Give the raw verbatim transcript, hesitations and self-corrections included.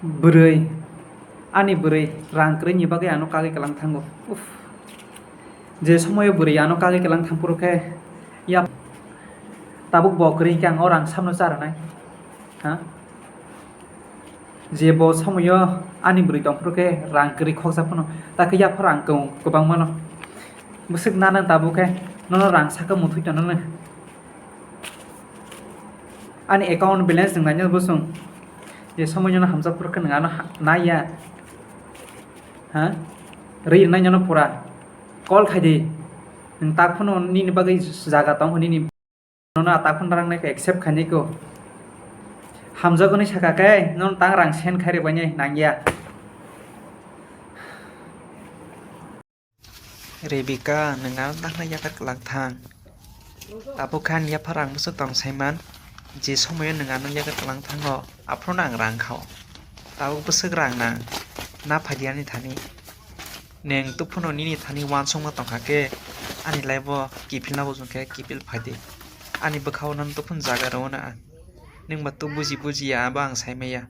Bwrwi, ani bwrwi rang kwrwini bagwi ano kagwi kwlang thango. Uff. Je somoyo bwrwi ano kagwi kwlang thangphuru khe ya tabuk bo kwrwi khe ang o rang samno cha rwnai. Ha? Je bo somoyo ani bwrwi tongphuru khe rang kwrwi khoksa phano, ta khe yaphar rang kwng kwbang mano. Bwswk nanang tabuk khe nono rang saka muthwi tongnani. Ani account balance nwng nainani bosong. Je somoy nono hamjak phuru khe nwng ano ha-, naiya. Ha? Rwi rwnai nono pura. Call khai di. Nwng tak phano nini bagwi jaga tong nini. Nono atak phano rang nai khe accept khainai kho. Hamjak hwnwi saka khe nono tang rang send khai rwbainai nangya. Rebecca, nwng ano takna yakat kwlang thang. Tabuk khe ani yaphar ang bwswk tong saiman, je somoyo nwng ano yakat kwlang thango, aphuru ang rang kha-o. Tabuk bwswk rang nang, na phaidi ani thani. Nwng tubphano nini thani uansukma tongkha khe, ani life-o kiphilna bujong khe kiphil phaidi. Ani bwkha-o nono tubphano jaga rw-o na ang. Nwng ba tub buji buji ya, abo ang saimaya.